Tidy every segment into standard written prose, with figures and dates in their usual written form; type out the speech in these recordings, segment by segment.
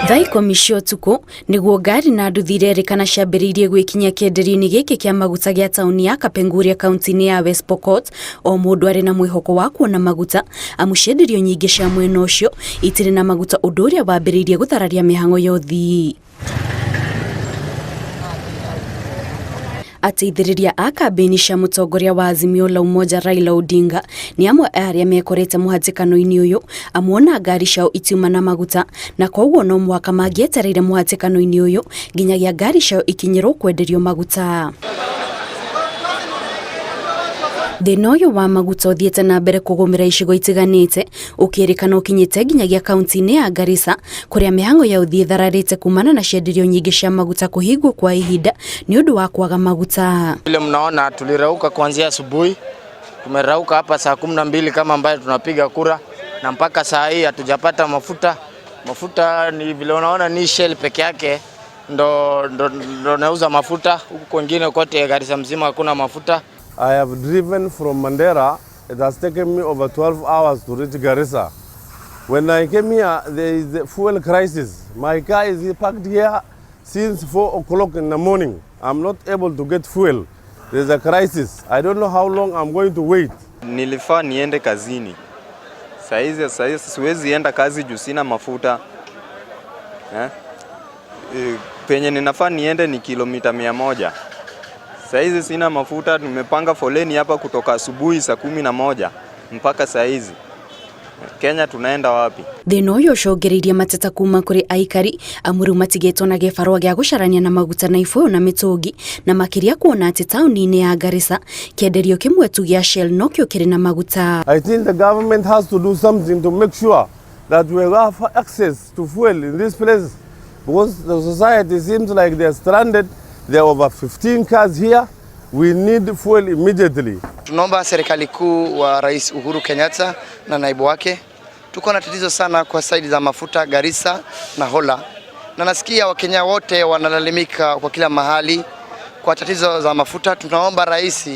Thaa 10 cia ũtukũ nĩguo ngari na nduthi irerĩkana ciambĩrĩirie gwĩkinyia kĩenderio-inĩ gĩkĩ kĩa maguta gĩa taũni ya Kapenguria kaunti-inĩ ya West Pokot, o mũndũ arĩ na mwĩhoko wa kuona maguta amu cienderio nyingĩ cia mwena ũcio itirĩ na maguta, ũndũ ũrĩa wambĩrĩirie gũthararia mĩhang'o ya ũthii. Ateithĩrĩria a kambĩini cia mũtongoria wa Azimio la Umoja Raila Odinga nĩ amwe a arĩa mekorete mũhatĩkano-inĩ ũyũ, amu ona ngari ciao itiuma na maguta na koguo no mũhaka mangĩetereire mũhatĩkano-inĩ ũyũ nginyagia ngari ciao ikinyĩrwo kwenderio maguta. Thĩna ũyũ wa maguta ũthiĩte na mbere kũgũmĩra icigo itiganĩte ũkĩrĩkana ũkinyĩte nginyagia kaunti-inĩ ya Garissa kũrĩa mĩhang'o ya ũthiĩ ĩthararĩte kumana na cienderio nyingĩ cia maguta kũhingwo kwa ihinda nĩ ũndũ wa kwaga maguta. Vile mnaona tulirauka kuanzia asubuhi, tumerauka hapa saa 12 kama ambayo tunapiga kura na mpaka saa hii hatujapata mafuta. Mafuta ni vile unaona ni Shell peke yake ndo nauza mafuta, huku kwingine kote Garissa mzima hakuna mafuta. I have driven from Mandera. It has taken me over 12 hours to reach Garissa. When I came here, there is a fuel crisis. My car is parked here since 4 o'clock in the morning. I'm not able to get fuel. There's a crisis. I don't know how long I'm going to wait. Nilifaa niende kazini. Saizi siwezi enda kazi juu sina mafuta. Penye ninafaa niende ni kilomita 100. Saizi sina mafuta, tumepanga foleni hapa kutoka asubuhi saa 11 mpaka saizi. Kenya tunaenda wapi? Thĩna ũyũ ũcũngĩrĩirie mateta kuma kũrĩ aikari amu rĩu matigĩtwo na gĩbarũa gĩa gũcarania na maguta na ibũyũ na mĩtũngi, na makĩria kuona atĩ taũni-inĩ ya Garissa kĩenderio kĩmwe tu gĩa Shell nokĩo kĩrĩ na maguta. I think the government has to do something to make sure that we have access to fuel in this place, because the society seems like they're stranded. There are over 15 cars here. We need fuel immediately. Tunaomba serikali kuu wa Rais Uhuru Kenyatta na naibu wake. Tuko na tatizo sana kwa side za mafuta Garissa na Hola. Na nasikia Wakenya wote wanalalamika kwa kila mahali kwa tatizo za mafuta. Tunaomba rais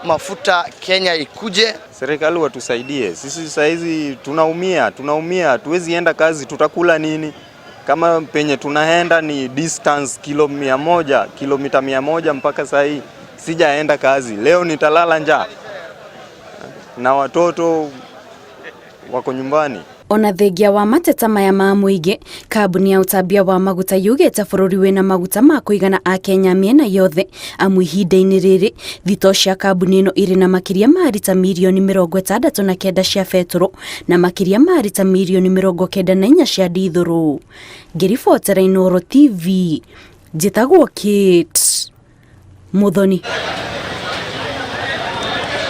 mafuta Kenya ikuje. Serikali watusaidie. Sisi saizi tunaumia, hatuwezi enda kazi, tutakula nini? Kama penye tunaenda ni distance kilo 100, kilomita 100 mpaka saa hii sijaenda kazi. Leo nitalala njaa na watoto wako nyumbani. Ona thengia wa mateta maya ma mũingĩ, kambuni ya ũtambia wa maguta yugĩte bũrũri wĩna maguta ma kũigana Akenya mĩena yothe, amu ihinda-inĩ rĩrĩ thitoo cia kambuni ĩno irĩ na makĩria ma rita mirioni 69 cia betũrũ na makĩria ma rita mirioni 94 cia ndithũrũ. Ngĩribotera Inooro TV, njĩtagwo Kate Muthoni.